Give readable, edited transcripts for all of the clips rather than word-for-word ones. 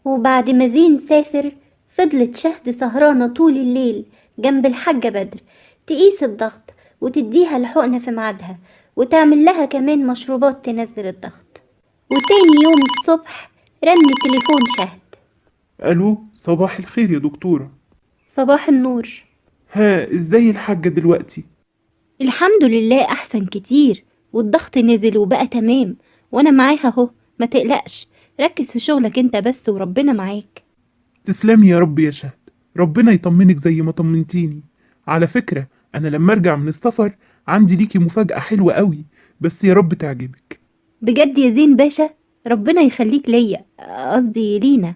وبعد ما زين سافر فضلت شهد سهرانة طول الليل جنب الحاجة بدر، تقيس الضغط وتديها الحقنة في ميعادها وتعمل لها كمان مشروبات تنزل الضغط. وتاني يوم الصبح رن تليفون شهد. ألو، صباح الخير يا دكتورة. صباح النور. ها، ازاي الحاجة دلوقتي؟ الحمد لله أحسن كتير، والضغط نزل وبقى تمام، وأنا معاها أهو، ما تقلقش، ركز في شغلك انت بس وربنا معاك. تسلمي يا رب يا شهد، ربنا يطمنك زي ما طمنتيني. على فكرة أنا لما أرجع من السفر عندي ليكي مفاجأة حلوة قوي، بس يا رب تعجبك. بجد يا زين باشا، ربنا يخليك ليا، قصدي لينا.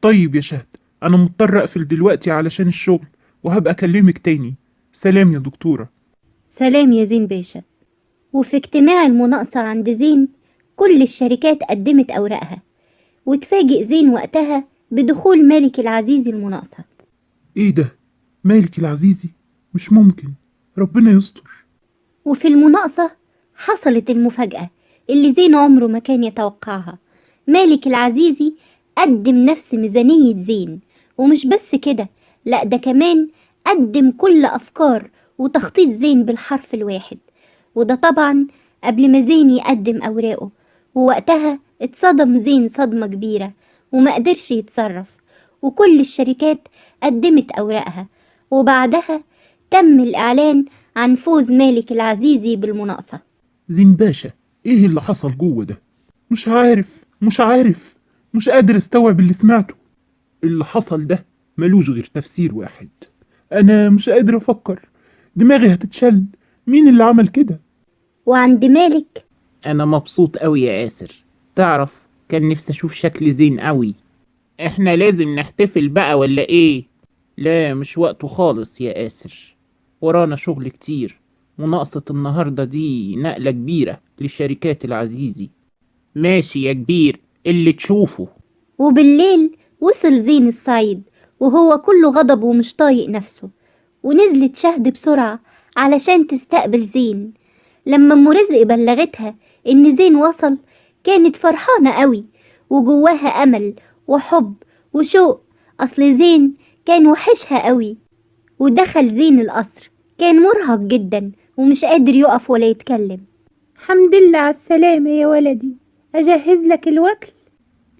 طيب يا شهد، أنا مضطر أقفل دلوقتي علشان الشغل، وهبقى أكلمك تاني. سلام يا دكتورة. سلام يا زين باشا. وفي اجتماع المناقصة عند زين كل الشركات قدمت أوراقها، وتفاجئ زين وقتها بدخول مالك العزيزي المناقصة. إيه ده؟ مالك العزيزي؟ مش ممكن، ربنا يستر. وفي المناقصة حصلت المفاجأة اللي زين عمره ما كان يتوقعها. مالك العزيزي قدم نفس ميزانية زين، ومش بس كده، لا ده كمان قدم كل أفكار وتخطيط زين بالحرف الواحد، وده طبعا قبل ما زين يقدم أوراقه. ووقتها اتصدم زين صدمة كبيرة وما قدرش يتصرف، وكل الشركات قدمت أوراقها، وبعدها تم الإعلان عن فوز مالك العزيزي بالمناقصة. زين باشا، إيه اللي حصل جوه ده؟ مش عارف، مش عارف، مش قادر استوعب اللي سمعته. اللي حصل ده ملوش غير تفسير واحد. أنا مش قادر أفكر، دماغي هتتشل. مين اللي عمل كده؟ وعند مالك، أنا مبسوط أوي يا آسر. تعرف كان نفسي أشوف شكل زين أوي. إحنا لازم نحتفل بقى ولا إيه؟ لا مش وقته خالص يا آسر، ورانا شغل كتير، مناقصة النهاردة دي نقلة كبيرة لشركات العزيزي. ماشي يا كبير، اللي تشوفه. وبالليل وصل زين الصعيد وهو كله غضب ومش طايق نفسه، ونزلت شهد بسرعة علشان تستقبل زين. لما أم رزق بلغتها إن زين وصل كانت فرحانة قوي وجواها أمل وحب وشوق، أصل زين كان وحشها قوي. ودخل زين القصر، كان مرهق جدا ومش قادر يقف ولا يتكلم. الحمد لله على السلامة يا ولدي، أجهز لك الوكل؟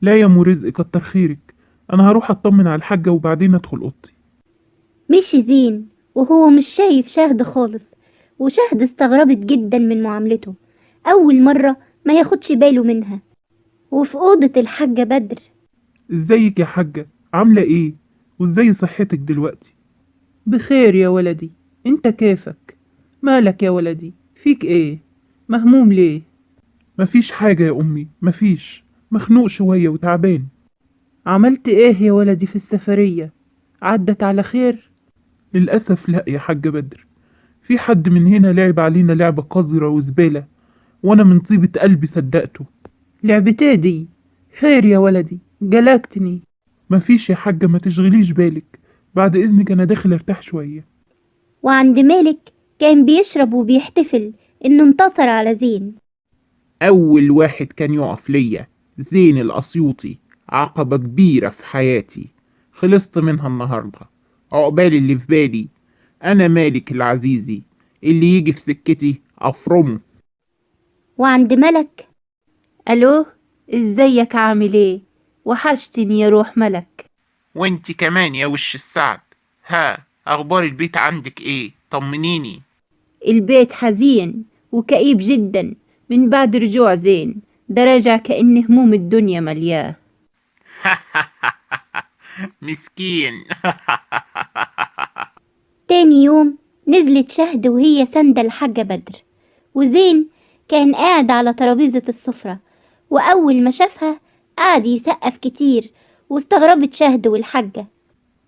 لا يا أم رزق، كتر خيرك، أنا هروح أطمن على الحاجة وبعدين أدخل أوضتي. مشي زين وهو مش شايف شهد خالص، وشهد استغربت جدا من معاملته، أول مرة ما ياخدش باله منها. وفي أوضة الحاجة بدر. ازيك يا حاجة، عاملة ايه؟ وازاي صحتك دلوقتي؟ بخير يا ولدي، انت كيفك؟ مالك يا ولدي، فيك ايه؟ مهموم ليه؟ مفيش حاجة يا أمي، مفيش، مخنوق شوية وتعبان. عملت ايه يا ولدي في السفرية؟ عدت على خير؟ للأسف لا يا حاجة بدر، في حد من هنا لعب علينا لعبة قذرة وزبالة، وأنا من طيبة قلبي صدقته. لعبتي دي؟ خير يا ولدي، قلقتني. مفيش يا حاجة، ما تشغليش بالك، بعد إذنك أنا داخل أرتاح شوية. وعند مالك كان بيشرب وبيحتفل إنه انتصر على زين. أول واحد كان يقف ليا زين الأسيوطي، عقبة كبيرة في حياتي خلصت منها النهاردة. عقبال اللي في بالي، أنا مالك العزيزي، اللي يجي في سكتي أفرمه. وعند ملك، ألو، ازيك عامل ايه؟ وحشتني يا روح ملك. وانت كمان يا وش السعد. ها، أخبار البيت عندك ايه؟ طمنيني. البيت حزين وكئيب جدا من بعد رجوع زين، ده راجع كأن هموم الدنيا ملياه. مسكين. تاني يوم نزلت شهد وهي سندة الحاجة بدر، وزين كان قاعد على ترابيزة السفرة، وأول ما شافها قعد يسقف كتير، واستغربت شهد والحاجة.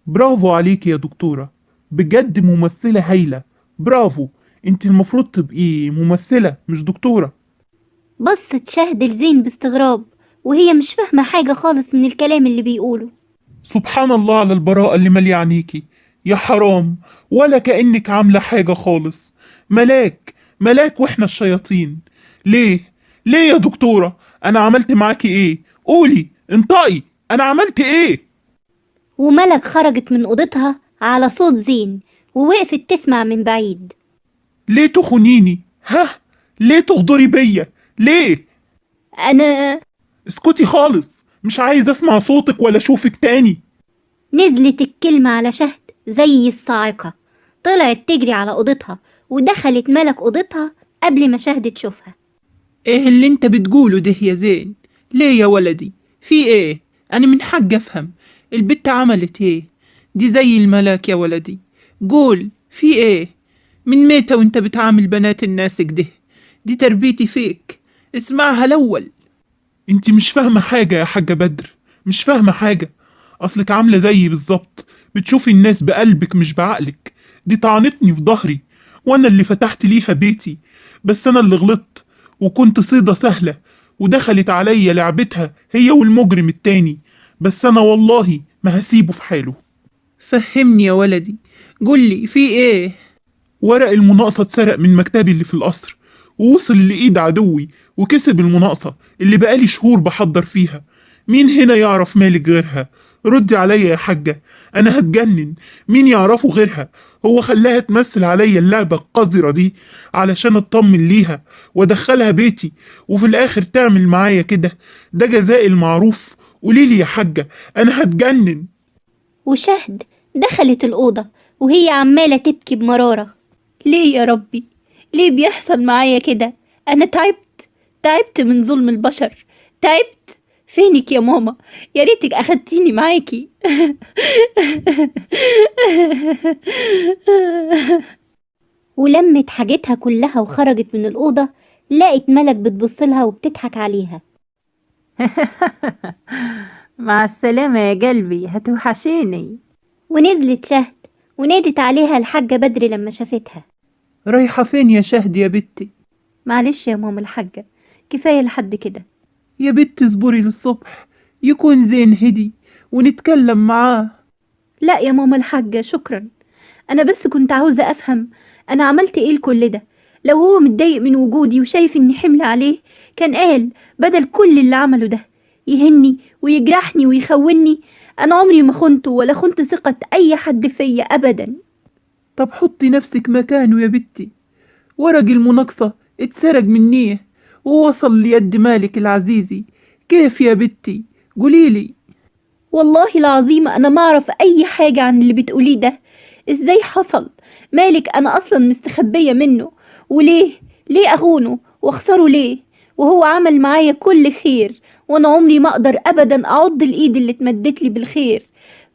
برافو عليك يا دكتورة، بجد ممثلة هايلة، برافو، انت المفروض تبقي ممثلة مش دكتورة. بصت شهد لزين باستغراب وهي مش فاهمة حاجة خالص من الكلام اللي بيقوله. سبحان الله على البراءة اللي مالية عينيكي يا حرام، ولا كأنك عاملة حاجة خالص. ملاك، ملاك واحنا الشياطين. ليه؟ ليه يا دكتورة؟ أنا عملت معاكي إيه؟ قولي، انطقي. انا عملت ايه؟ وملك خرجت من أوضتها على صوت زين ووقفت تسمع من بعيد. ليه تخونيني؟ ها؟ ليه تغدري بيا؟ ليه؟ أنا اسكتي خالص، مش عايز اسمع صوتك ولا اشوفك تاني. نزلت الكلمة على شهد زي الصاعقة، طلعت تجري على أوضتها ودخلت ملك أوضتها قبل ما شهد تشوفها. ايه اللي انت بتقوله ده يا زين؟ ليه يا ولدي؟ في ايه؟ انا من حق افهم البت عملت ايه؟ دي زي الملاك يا ولدي. قول في ايه؟ من متى وانت بتعامل بنات الناس كده؟ دي تربيتي فيك، اسمعها الاول. انت مش فاهمة حاجة يا حاجة بدر، مش فاهمة حاجة. اصلك عاملة زيي بالظبط، بتشوفي الناس بقلبك مش بعقلك. دي طعنتني في ظهري وانا اللي فتحت ليها بيتي، بس انا اللي غلطت وكنت صيدة سهلة ودخلت عليا لعبتها هي والمجرم التاني، بس انا والله ما هسيبه في حاله. فهمني يا ولدي، قولي في ايه؟ ورق المناقصة اتسرق من مكتبي اللي في القصر ووصل لإيد عدوي وكسب المناقصة اللي بقالي شهور بحضر فيها. مين هنا يعرف مالك غيرها؟ ردي عليا يا حاجة، أنا هتجنن. مين يعرفه غيرها؟ هو خلاها تمثل عليا اللعبة القذرة دي علشان اطمن ليها وادخلها بيتي، وفي الآخر تعمل معايا كده. ده جزاء المعروف؟ قوليلي يا حاجة، أنا هتجنن. وشهد دخلت الأوضة وهي عمالة تبكي بمرارة. ليه يا ربي؟ ليه بيحصل معايا كده؟ أنا تعبت، تعبت من ظلم البشر، تعبت. فينك يا ماما؟ يا ريتك أخدتيني معاكي. ولمت حاجتها كلها وخرجت من الأوضة، لقت ملك بتبصلها وبتضحك عليها. مع السلامة يا قلبي، هتوحشيني. ونزلت شهد ونادت عليها الحاجة بدر لما شافتها. رايحة فين يا شهد يا بنتي؟ معلش يا ماما الحاجة، كفاية لحد كده. يا بنتي اصبري للصبح يكون زين هدي ونتكلم معاه. لا يا ماما الحاجة شكرا، أنا بس كنت عاوزة أفهم أنا عملت إيه لكل ده. لو هو متضايق من وجودي وشايف إني حمل عليه كان قال بدل كل اللي عمله ده يهني ويجرحني ويخوني. أنا عمري ما خنته ولا خنت ثقة أي حد فيا أبدا. طب حطي نفسك مكانه يا بنتي. ورق المناقصة اتسرق منيه ووصل ليد مالك العزيزي، كيف يا بنتي؟ قوليلي. والله العظيم أنا ما أعرف أي حاجة عن اللي بتقوليه ده. إزاي حصل؟ مالك أنا أصلا مستخبية منه، وليه ليه أخونه وأخسره ليه؟ وهو عمل معايا كل خير، وأنا عمري ما أقدر أبدا أعض الإيد اللي اتمدت لي بالخير.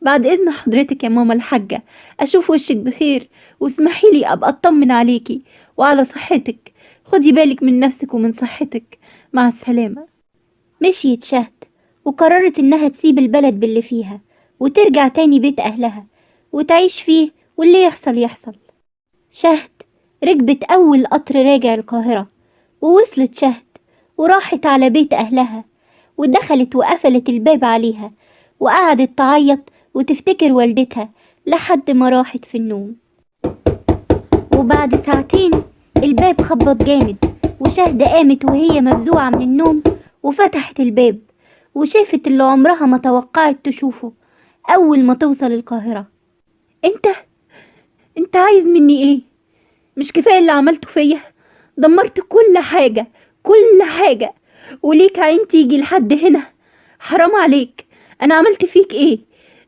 بعد إذن حضرتك يا ماما الحاجة أشوف وشك بخير، واسمحي لي أبقى أطمن عليكي وعلى صحتك. خدي بالك من نفسك ومن صحتك. مع السلامة. مشيت شهد وقررت إنها تسيب البلد باللي فيها وترجع تاني بيت أهلها وتعيش فيه، واللي يحصل يحصل. شهد ركبت أول قطر راجع القاهرة، ووصلت شهد وراحت على بيت أهلها ودخلت وقفلت الباب عليها وقعدت تعيط وتفتكر والدتها لحد ما راحت في النوم. وبعد ساعتين الباب خبط جامد، وشهد قامت وهي مفزوعة من النوم وفتحت الباب وشافت اللي عمرها ما توقعت تشوفه أول ما توصل القاهرة. انت عايز مني ايه؟ مش كفاية اللي عملته فيا؟ دمرت كل حاجة، كل حاجة، وليك عين تيجي لحد هنا؟ حرام عليك، انا عملت فيك ايه؟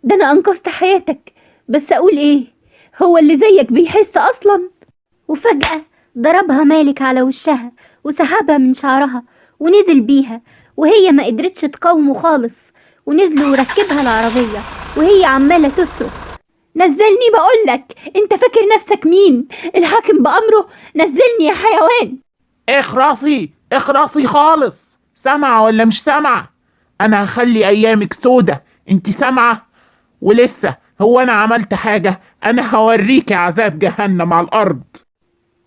ده انا انقذت حياتك. بس اقول ايه، هو اللي زيك بيحس اصلا؟ وفجأة ضربها مالك على وشها وسحبها من شعرها ونزل بيها، وهي ما قدرتش تقاومه خالص، ونزلوا وركبها العربية وهي عمالة تصرخ. نزلني بقولك، انت فاكر نفسك مين؟ الحاكم بأمره؟ نزلني يا حيوان. اخرسي اخرسي خالص، سامعة ولا مش سامعة؟ انا هخلي ايامك سودة، انت سامعة؟ ولسه هو انا عملت حاجة؟ انا هوريكي عذاب جهنم على الارض.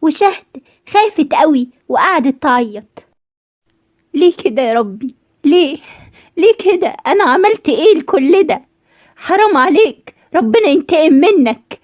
وشهد خافت قوي وقعدت تعيط. ليه كده يا ربي؟ ليه ليه كده؟ انا عملت ايه لكل ده؟ حرام عليك، ربنا ينتقم منك.